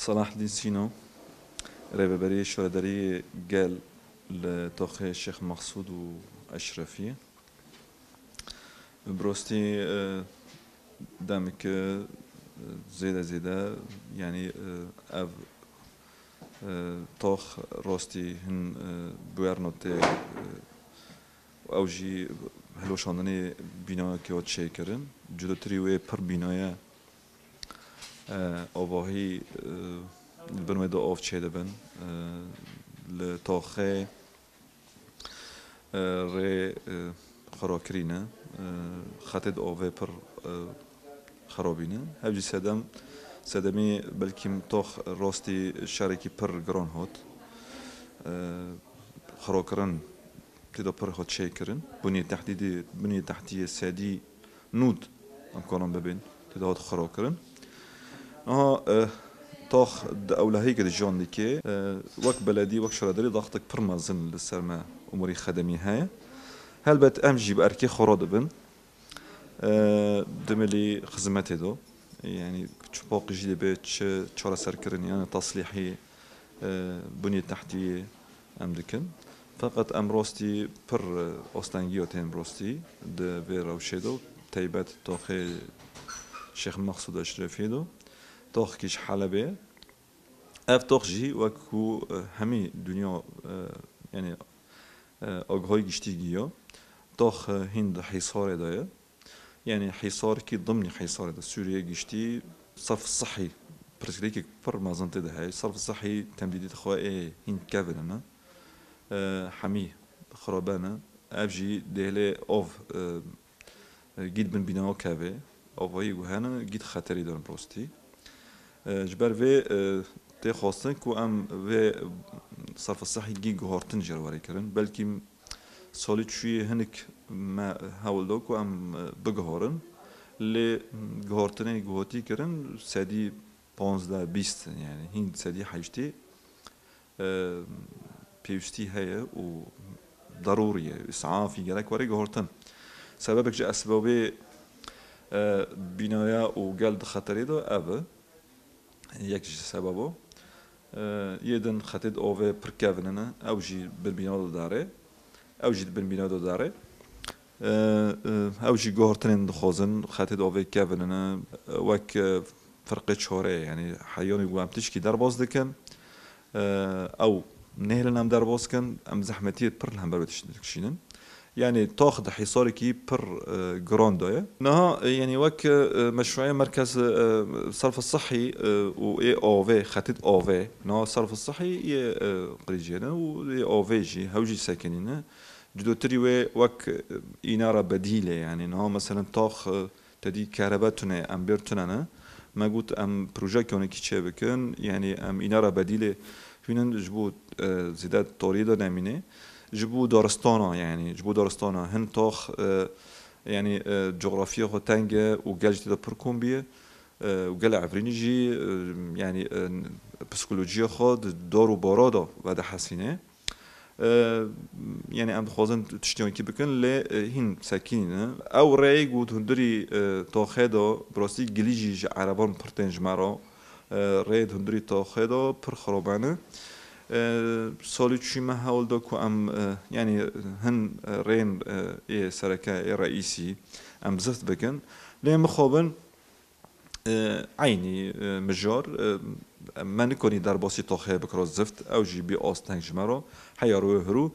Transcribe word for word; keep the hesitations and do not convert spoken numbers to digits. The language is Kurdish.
Selahdîn Sîno, rêveberê şaredariyê gel li toxê Şêx Mexsûd û Eşrefiyê. Bi rastî, e, demeke, e, zêde zêde, yanî, e, ev, e, tox rastî hin, e, buwerno tê, e, ew jî hilweşandinê bînayekê hat çêkirin. Cudotirî wê pir bînaye, e, avahî, e, li bin wê de av çêdibin. E, li toxê, e, rê, e, xirakirî ne. E, xetê di avê pir, e, xirabî ne. Ev jî sedem, sedemî belkî tox rastî şerekî pir giran hat. E, xirakirin tê de pir hat çêkirin. Buniyê tehdîdê, buniyê tehdiyê sedî nûd em karin bibên, tê de hat xirakirin. Aha, e, tax di ewlehiyê ke di jiyan dike, e, wek beledî, wek şaredarî daxtek pir mezin li ser me umurî xedemî heye. Helbet em jî bi erkê xwe re dibin. E, dimilî xizmetê de. Yanî çi paqijî dibê, çi çareserkirin, yanî taslîhî, e, buniyê tehdiyê em dikin. Feqet em rastî pir, e, astengiya tên rastî di vê rewşê de, teybet toxê Şêx Mexsûd Eşrefiyê de, toxekî ji Helebê ye. Ev tox jî wek ku, e, hemî dinya, e, yanî, e, agahî giştî giya, tox, e, hîn di hîsarê de ye. Yanî hîsarekî dimnî hîsarê de Sûriye giştî serf sihî pirsgirêkek pir mezin tê de heye. Serf sihî temdîdî dixwe ê hîn kevin ne. E, hemî xirabe ne. Ev jî dêlê av, e, e, gît bin bîna kevê. Avayî ku hene, gît xeterî de ne rastî. E, ji ber vê, e, tê xwestin ku em vê serf sihî gî guhartin jê re were kirin. Belkî salî çûyê hinek me hewl da ku em, e, bigiharin. Lê guhartinê ku hatî kirin, sedî panzdeh bîst, yanî hîn sedî heştê, e, pêwîstî heye û derûrî ye, îsafî gerek were guhartin. Sebebek ji esbabê, e, bînaya û gel di xeterê de ev e. Yek ji sebebo. E, yê din xetê di ovê pir kevin ne, ew jî bin bîna de dare. Ew jî di bin bîna de dare. E, e, ew jî guhartinên dixwazin, xetê di ovê kevin ne. Wek, e, firqê çorê, yanî heyanî ku em tişkî derbas dikin, e, ew nehêlin em derbas kin, em zehmetiyê pir li hember wê tişt dikişînin. Yanî tax di hîsarekî pir, e, giran de ye. Niha, e, yanî wek, e, meşruê merkez, e, serf sihî, e, û ê avê, xetê di avê, niha serf sihî yê, e, qirîcê ne û ê avê jî, hew jî sekinî ne. Cudotirî wê wek, e, înara bedîlê, yanî niha meselen tax, e, tedî kerebe tune, em bêr tune ne. Me got em projeyeke hinekî çê bikin, yanî em înara bedîlê hûnin ji bo, e, zêde tariyê de nemîne. Ji bo daristana, yanî ji bo daristana hin tax, e, yanî, e, coxrafîya xwe teng e û gel jî tê de pir kom bûye. E, û gelê Efrînî jî, e, yanî, e, psîkolojiya xwe di dar û bara de vedihesîne. E, yanî em dixwazin tiştê wekî bikin, lê, e, hîn sekînî ne. Ew rêyê ku hundirî, e, taxê de, bi rastî gilî jî ji ereban pir tên ji me re. E, rê di hundirî taxê de pir xirab e. E, salî çûyî me hewl da ku em, e, yanî hin, e, rên, e, ê sereke, ê reîsî em zift bikin. Lê mixabin, e, eynî, e, mijar, e, me nikonî derbasî taxê bikira zift, ew jî bî asteng ji me re. Heya rûyê hirû,